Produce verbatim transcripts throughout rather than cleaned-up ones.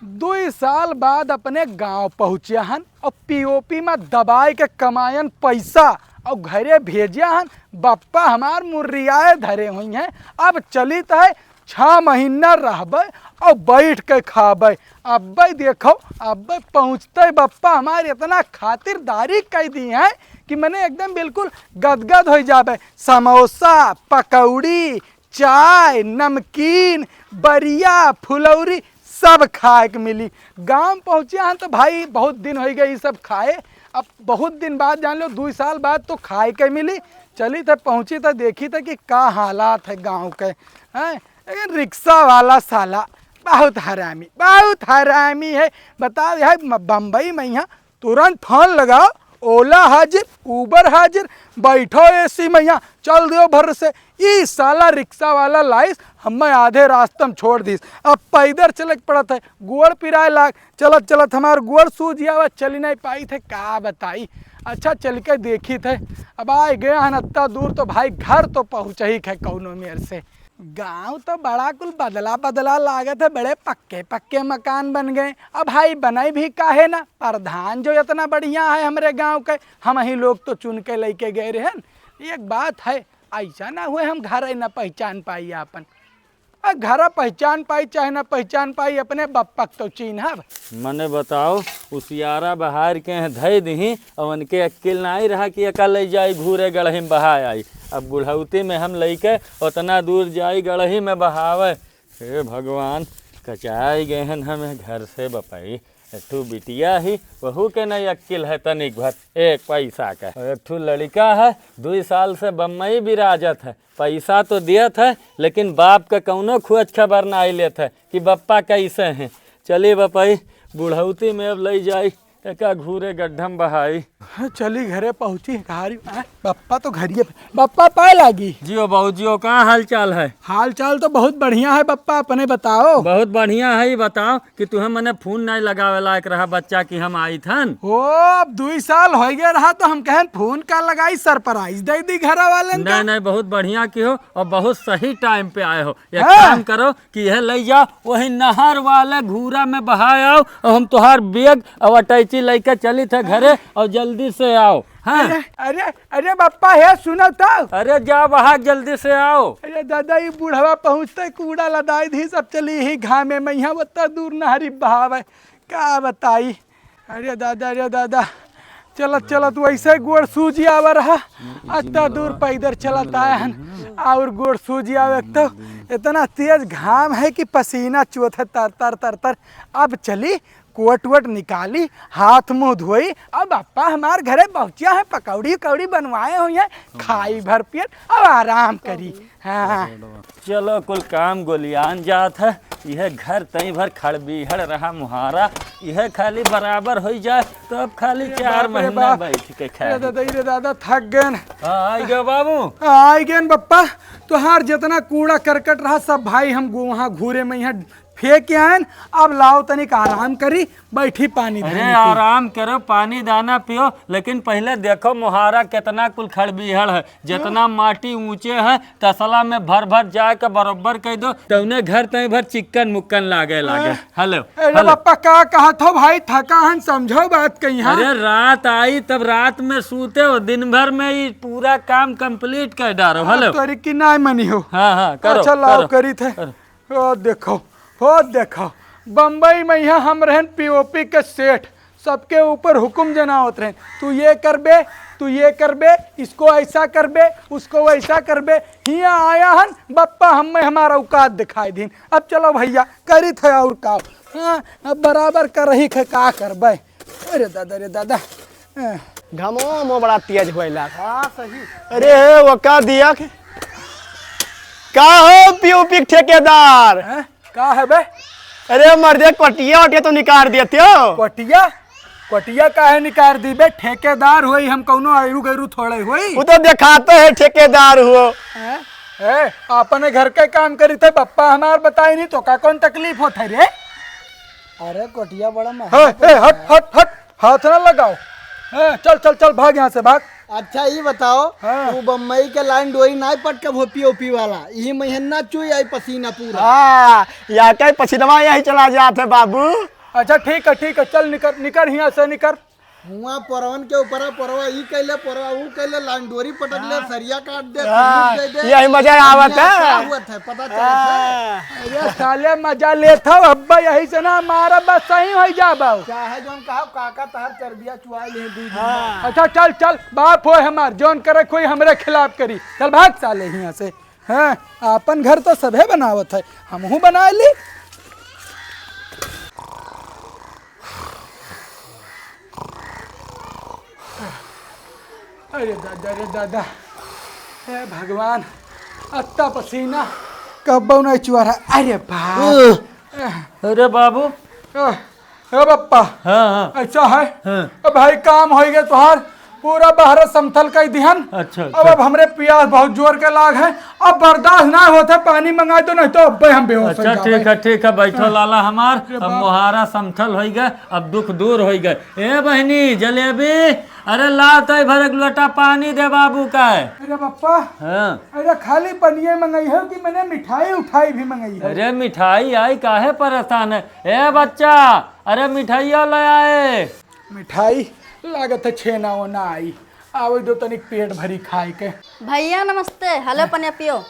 दुई साल बाद अपने गाँव पहुँचे हन और पीओपी में दबाए के कमायन पैसा और घरे भेजे हन। बप्पा हमार मुर्रियाए धरे हुई हैं। अब चलित है, छह महीना रहबे और बैठ के खाबे। अब्बे देखो, अब्बे पहुँचते बप्पा हमार इतना खातिरदारी कइ दी हैं कि मने एकदम बिल्कुल गदगद होइ जाबे। समोसा, पकौड़ी, चाय, नमकीन, बरिया, फुलौरी, सब खाए के मिली। गाँव पहुँचे हैं तो भाई, बहुत दिन होइ गए ई सब खाए। अब बहुत दिन बाद, जान लो, दुई साल बाद तो खाए के मिली। चली त पहुँची त देखी त कि का हालात है गाँव के। हैं, लेकिन रिक्शा वाला साला बहुत हरामी, बहुत हरामी है। बताओ, यह म-, बम्बई में यहाँ तुरंत फोन लगाओ, ओला हाजिर, उबर हाजिर, बैठो एसी में, यहाँ चल दियो भर से। ई साला रिक्शा वाला लाइस, हमें आधे रास्ते में छोड़ दीस। अब पैदल चले के पड़त है, गोड़ पिराए लाग, चलत चलत हमार गोड़ सूज आवा, चली नहीं पाई थे, का बताई। अच्छा, चल के देखी थे। अब आए गए हन अत्ता दूर, तो भाई घर तो पहुँच ही है कौनो मेर से। गांव तो बड़ा कुल बदला बदला लागत है, बड़े पक्के पक्के मकान बन गए। अब भाई, बनाई भी काहे ना, प्रधान जो इतना बढ़िया है हमरे गांव के, हम ही लोग तो चुन के लेके गए रहन। एक बात है, ऐसा ना हुए हम घर न पहचान पाई आपन। आ, घर पहचान पाई चाहे ना पहचान पाई, अपने बप्पक तो चीन्हब। मने बताओ, उसियारा बहार के हैं धई दिही, और उनके अक्किल नाई रहा कि एका ले जाई घूरे गढ़ही में बहाय आई। अब बुढ़ौती में हम लइके उतना दूर जाई गढ़ही में बहावे। हे भगवान, कचाई गए हन हमें घर से बपई। एक ठो बिटिया ही, वहू के नहीं अक्किल है तनिक भर, एक पैसा का। और एक ठो लड़का है, दुई साल से बम्बई बिराजत है, पैसा तो दियत है, लेकिन बाप का कौनो खोज खबर ना आई लेत है कि बप्पा कैसे हैं। चली बपई, बुढ़ौती में अब लई जाई, एका घूरे गड्ढम बहाई। हाँ, चली घरे पहुँची, कहारी, आ, बप्पा तो घरिये पे। बप्पा, पाए लागी। जियो बाबू, जियो, का हाल चाल है? हाल चाल तो बहुत बढ़िया है बप्पा, अपने बताओ। बहुत बढ़िया है, ई बताओ कि तुहे मने फोन नहीं लगावे लायक रहा बच्चा कि हम आई थन। ओ, अब दुई साल हो गए रहा तो हम कहन फोन का लगाई, सरप्राइज दे दी घरा वालन का। नहीं, नहीं, बहुत बढ़िया की हो और बहुत सही टाइम पे आए हो। एक हाँ। काम करो कि यह लई जाओ, वही नहर वाले घूरा में बहाय आओ, और हम तुहार बैग और अटैची लेके चली थे घरे, और जल्दी से आओ। हाँ। अरे, अरे, अरे बप्पा, हे सुनो तो। अरे जा बहा, जल्दी से आओ। अरे दादा, ई बुढ़वा पहुँचते कूड़ा लदाई दी सब, चली ही घामे में, यहाँ ओत्ता दूर नहरी बहावे, का बताई। अरे दादा, अरे दादा, चलत चलत वैसे गोड़ सूजी आवा रहा, अत्ता दूर पैदल चलत आया हन, और गोड़ सूजी आवे तो इतना तेज घाम है कि पसीना चुअत है तर तर तर तर। अब चली, कोट वोट निकाली, हाथ मुँह धोई, अब बप्पा हमार घरे पहुँचिया है, पकौड़ी उकौड़ी बनवाए हुई हैं, खाई भर पेट, अब आराम करी। हाँ। चलो, कुल काम गोलियान जात है। यह घर तई भर खड़बीहड़ रहा मुहारा, यह खाली बराबर होई जाए तो अब खाली अरे चार बाप रे महीना बाप। बैठ के खाए। अरे दादा, अरे दादा, थक गए। हाँ, आई गयो बाबू। आई गए बप्पा, तोहार जितना कूड़ा करकट रहा सब भाई हम गो-, वहाँ घूरे में यहाँ फेंक के आयन। अब लाओ तनिक आराम करी, बैठी पानी अरे धानी पी। आराम करो, पानी दाना पियो, लेकिन पहले देखो मुहारा कितना कुल खड़बीहड़ है, जितना माटी ऊंचे है, तसला में भर भर जाए के बरोबर कह दो, तौने घर तई भर चिक्कन मुक्कन लागे लागे। हाँ। हेलो, अरे हेलो। बप्पा, का कहत हो भाई, थका हन, समझो बात कहीं। हाँ? अरे रात आई तब रात में सूते हो, दिन भर में ये पूरा काम कंप्लीट कर डारो। हाँ, हेलो। तोरी की नाय मनी हो। हाँ, हाँ, करो, अच्छा, लाओ करो। करी थे। करो। ओ देखो, ओ देखो, बम्बई में यहाँ हम रहन पीओपी के सेठ, सबके ऊपर हुक्म जनावत रहन, तू ये करबे, तू ये करबे, इसको ऐसा करबे, उसको वैसा करबे। हियाँ आया हन बप्पा, हमें हमारा औकात दिखाई दीन। अब चलो भैया, करी थे और का। हाँ, अब बराबर कर रही थे, का करबे। अरे दादा, अरे दादा। हाँ। घमो मो बड़ा तेज होइला। हाँ, सही। अरे, वो का दिया के? का हो पीओपी के ठेकेदार? हैं? का है बे? अरे मर्दे, कोटिया वटिया तो निकाल देते हो। कोटिया? कोटिया काहे निकाल दी बे? ठेकेदार होई हम, कौनो आयरू गैरू थोड़े होई। वो तो दिखाते है ठेकेदार हो। हैं? ए, अपने घर के काम करी थे, बप्पा हमार बताई नहीं तो का कौन तकलीफ होत है रे? अरे कोटिया बड़ा महंगा हे, हे, पड़ता हट, है। हट, हट, हाथ ना लगाओ। हे, चल, चल, चल, भाग यहाँ से, भाग। अच्छा, ई बताओ, हाँ। तू बम्बई के लाइन डोरी नाई पटकब हो पीओपी वाला, यही महीना चुई आई पसीना पूरा। हाँ, या कई पसीनवा यही चला जात है बाबू। अच्छा, ठीक है, ठीक है, चल निकर, निकर हियाँ से निकर। हुआ परवन के ऊपरा परवा, ई कैले परवा, ऊ कैले लाइन डोरी पटक ले, हाँ। सरिया काट दे, हाँ, सिंदूर दे दे। यही मजा आवत है। क्या हुआ था, पता चलत है? हाँ। अरे साले मजा लेत हौ, अब्बा यही से ना मारा बस सही हो जाबो। चाहे जौन कहा, काका तहार चरबिया चुआ ले दू दिन हाँ। बाद। अच्छा चल चल, बाप हो हमार, जौन करे कोई हमरे खिलाफ करी। चल भाग साले हियाँ से। हाँ, आपन घर तो सभे बनावत है, हमहू बना ली। अरे दादा, अरे दादा, हे भगवान, अत्ता पसीना कब्बो नहीं चुआ रहा। अरे बाप। अरे बाबू। अ, ए बप्पा, हाँ, हाँ। ऐसा है? हाँ। अब भाई काम होइ गए तोहार, पूरा बहरा समथल कई दिहन। अच्छा, अब, अच्छा। अब हमरे पियास बहुत जोर के लाग है, अब बर्दाश्त ना होत है, पानी मंगाई दो, नहीं तो अब्बे हम बेहोश हो अच्छा, जावे। ठीक है, ठीक है, बैठो हाँ। लाला हमार, अरे अब बाप। मोहारा समथल होइ गए, अब दुख दूर होइ गए। ए बहिनी, जलेबी, अरे ला तो भर एक लोटा पानी दे बाबू का। अरे बप्पा, हाँ। अरे खाली पनिये मंगाई हो कि मने मिठाई उठाई भी मंगाई हो? अरे मिठाई आई, काहे परेशान है? ए बच्चा, अरे मिठाइया ले आए। मिठाई लागत है छेना ओना आई, आवे दो तनिक पेट भरी खाए के। भैया नमस्ते, हेलो पनिया पियो।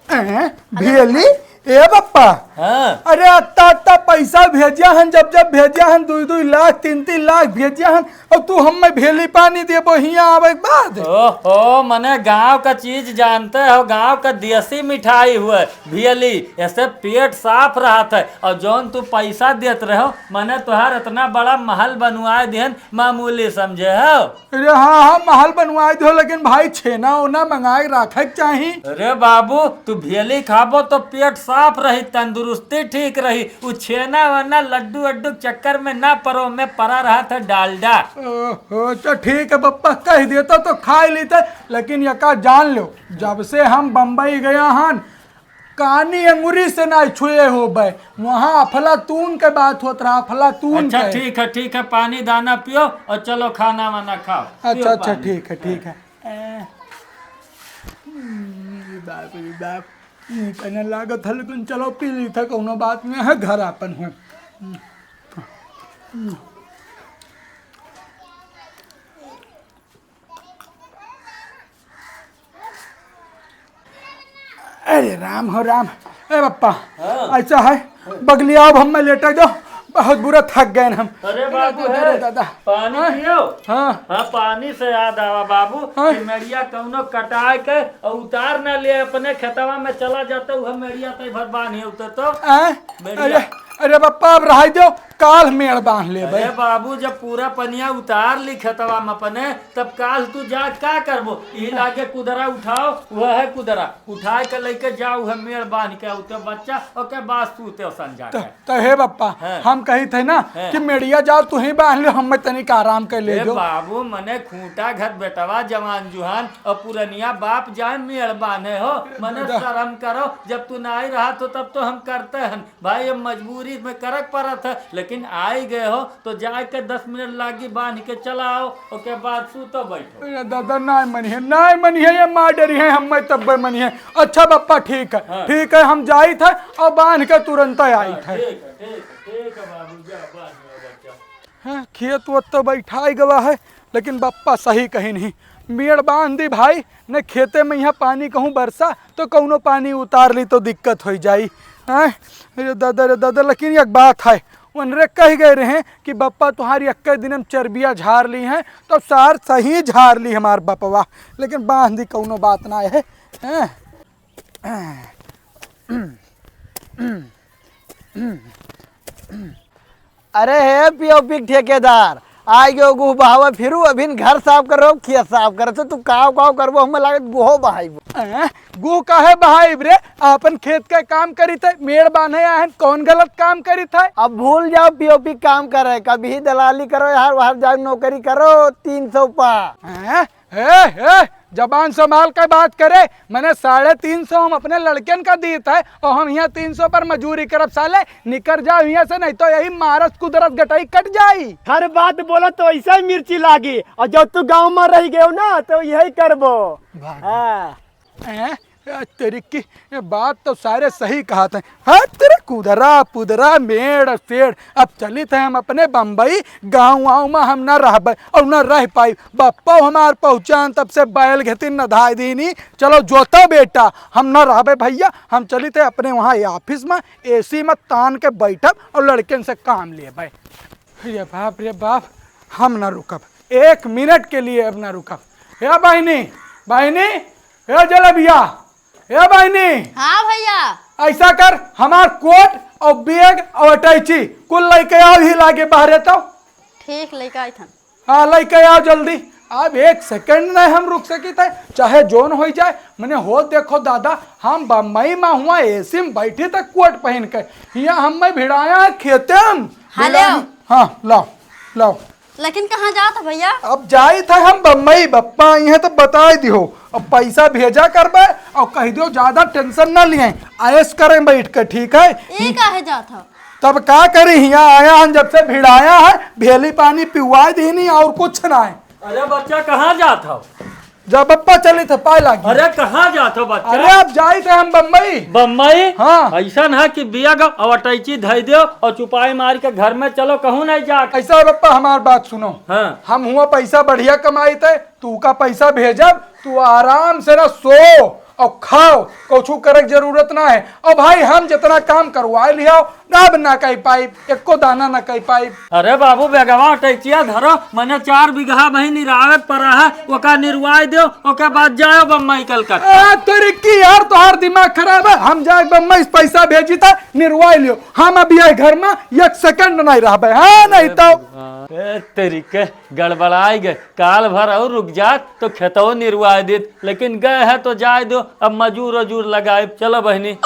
हैं? भेली? ए बप्पा। हाँ। अरे अत्ता अत्ता पैसा भेजिया हन, जब जब भेजिया हन, दुई दुई लाख, तीन तीन लाख भेजिया हन, और तू हमें भेली पानी देबो हियाँ आवे के बाद? ओहो, मने गाँव का चीज जानते हो, गाँव का देसी मिठाई हुए भेली, ऐसे पेट साफ रहत है। और जौन तू पैसा देत रहो, मने तोहार इतना बड़ा महल बनवाए दिहन, मामूली समझे हो? अरे हाँ, हाँ, महल बनवाए दो, लेकिन भाई छेना ओना मंगाए रखे के चाही। अरे बाबू, तू भेली खाबो तो पेट साफ रही, तंदुरुस्ती ठीक रही। उ छेना वना लड्डू वड्डू के चक्कर में ना परो, में परा रहत है डालडा। ओहो, तो ठीक है बप्पा, कह देता तो खा ही लेता, लेकिन यका जान लो, जब से हम बम्बई गया हन, कानी अंगुरी से ना छुए होबे। वहाँ अफलातून के बात होत रहा, अफलातून अच्छा, के। ठीक है, ठीक है, पानी दाना पियो और चलो खाना वाना खाओ। अच्छा, पियो अच्छा, पानी। ठीक है, ठीक है। ए, हम्म, बाप रे बाप, ई कने लागत है, लेकिन चलो पी ली था, कौनो बात नहीं है, घर आपन हो। अरे राम हो राम। ए बप्पा, हाँ। ऐसा है, बगलिया अब हमें लेटे दो, बहुत बुरा थक गए हम। अरे बाबू, अरे दादा, है, अरे दादा। पानी हाँ। पियो। हाँ। हाँ, पानी से याद आवा बाबू, हाँ। कि मेड़िया कौनो कटाए के और उतार ना ले, अपने खेतवा में चला जाता, वह मेड़िया तई भर बांध ही उतर तो। हाँ? मेड़िया। अरे, अरे बप्पा, अब रहाई दो, काल मेड़ बांध लेबे। अरे बाबू, जब पूरा पनिया उतार ली खेतवा में अपने, तब काल तू जा का करबो? यही लागे कुदरा उठाओ, वह है कुदरा। उठाए के लेके जाओ, वह मेड़ बांध के उते बच्चा, ओके बाद सूते संझा त, के। त हे बप्पा, हाँ। हम कही थे ना हाँ। कि मेड़िया जाओ, तू ही बांध ले, हम तनिक आराम कर ले ए जो। बाबू, मने खूंटा घर बेटवा जवान जुहान और पुरनिया बाप जाए मेड़ बांधे हो, मने दादा। शर्म करो, जब तू नाई रहा तो तब तो हम करते हन। भाई, अब मजबूरी में करक पड़त है, लेकिन आई गए हो, तो जाए के दस मिनट लागी, बांध के चलाओ, ओके बाद सूतो बैठो। अरे दादा, नाय मनिहे, नाय मनिहे, ये मार डरी है, हम मैं तब्बे मनिहे। अच्छा बप्पा, ठीक है, हाँ। ठीक है, हम जाइत है और बांध के तुरंत हाँ, आइत है। ठीक है, ठीक है, ठीक है बाबू, जा, बांध लो बच्चा। हाँ, खेत वत तो बैठाई गवा है, लेकिन बप्पा सही कही नहीं, मेड़ बांध दी भाई, न खेते में यहाँ पानी कहूँ बरसा, तो कौनो पानी उतार ली तो दिक्कत होइ जाई। हैं? अरे दादा, रे दादा, लेकिन एक बात है, उनरे कह गए रहे कि बप्पा तुम्हारी एक दिन हम चर्बिया झार ली हैं, तो सार सही झार ली हमार बपवा, लेकिन बांध दी कौनो बात ना है। हैं? अरे हे पीओपी के ठेकेदार, आइ गयो गुह बहावे फिरू, अभिन घर साफ करो, खेत साफ करो, तो तू काव काव करबो, हमें लागत गुहो बहाइबो। हैं? गुह काहे बहाइब रे? आपन खेत के काम करी थे, मेड़ बांधे आहन, कौन गलत काम करी थे? अब भूल जाओ पीओपी काम करे, कभी दलाली करो यार, बाहर जाओ नौकरी करो, तीन सौ पा। हैं? ए, ए, जबान संभाल के बात करे, मने साढ़े तीन सौ हम अपने लड़कन का दीत है और हम हियाँ तीन सौ पर मजूरी करब। साले निकर जाओ हियाँ से, नहीं तो यही मारस कुदरत गटई कट जाई। हर बात बोलो तो ऐसा ही मिर्ची लागी, और जब तू गाँव में रह गयो ना तो यही करबो। भाग। हाँ। हैं? ए, तेरी की, ये बात तो सारे सही कहत हैं। हाँ, तेरे कुदरा पुदरा मेड़ सेड़। अब चलित है हम अपने बम्बई, गाँव वाँव में हम न रहबे और न रह पाई। बप्पा हमार पहुँचान तब से बैल घेतिन नधाय दीनी। चलो जोता बेटा, हम न रहबे भैया, हम चलित है अपने वहाँ ऑफिस में एसी में तान के बैठब और लड़कन से काम लेबे। रे बाप, रे बाप, हम ना रुकब, एक मिनट के लिए अब ना रुकब। हे बहिनी, बहिनी, हे जलेबिया, हे बहिनी, हाँ भैया। ऐसा कर, हमार कोट और बैग और अटैची कुल लइके आओ ही लागे बाहरे तो। ठीक, लइके आइत हन। हाँ, लइके आओ जल्दी। अब एक सेकंड नहीं हम रुक सकित है, चाहे जोन होई जाए। मने हो देखो दादा, हम बम्बई में हुआ एसी में बैठी तक कोट पहन के, हियाँ हम में भिड़ाया है खेते में। हाँ, भिड़ाया। लेओ। हाँ, लाओ, लाओ। लेकिन कहाँ जात हो भैया? अब जाइत है हम बम्बई, बप्पा आई हैं तो बताई दिहो। अब पैसा भेजा करबे और कह दियो ज्यादा टेंशन ना लिए, ऐश करें बैठ के, ठीक है? ई काहे जात हो? तब का करी, हियाँ आया हन जब से भिड़ाया है, भेली पानी पिवाए दीनी और कुछ ना है। अरे बच्चा, कहाँ जात हो? जा बप्पा, चलित है, पाए लागी। अरे कहाँ जात हो बच्चा? अरे अब जाइत है हम बम्बई। बम्बई? हाँ। ऐसा ना कि बिया ग-, और अटैची धई दो और चुपाई मार के घर में चलो, कहूँ नहीं जात। ऐसा है बप्पा, हमार बात सुनो। हाँ। हम हुआ पैसा बढ़िया कमाइत है, तू का पैसा भेजब, तू आराम से ना सो और खाओ, कुछू करे के जरूरत ना है। और भाई, हम जितना काम करवाए लियाओ, अब ना कह पाई, एको दाना ना कह पाई। अरे बाबू, बेगवा टैचिया धरो, मने चार बीघा बही निरावे पड़ा है, ओका निरवाए दो, ओके बाद जाओ बम्बई कलकत्ता। ए, तेरी की यार, तोहार दिमाग खराब है। हम जाए बम्बई से पैसा भेजी था, निरवाए लियो। हम अभी आए घर में एक सेकंड नहीं रहबे, हाँ, नहीं तो। ए, तेरी के गड़बड़ाई गए, काल भर और रुक जात तो खेतौ निरवाए देत, लेकिन गए है तो जाए दो, अब मजूर वजूर लगाए। चलो बहिनी।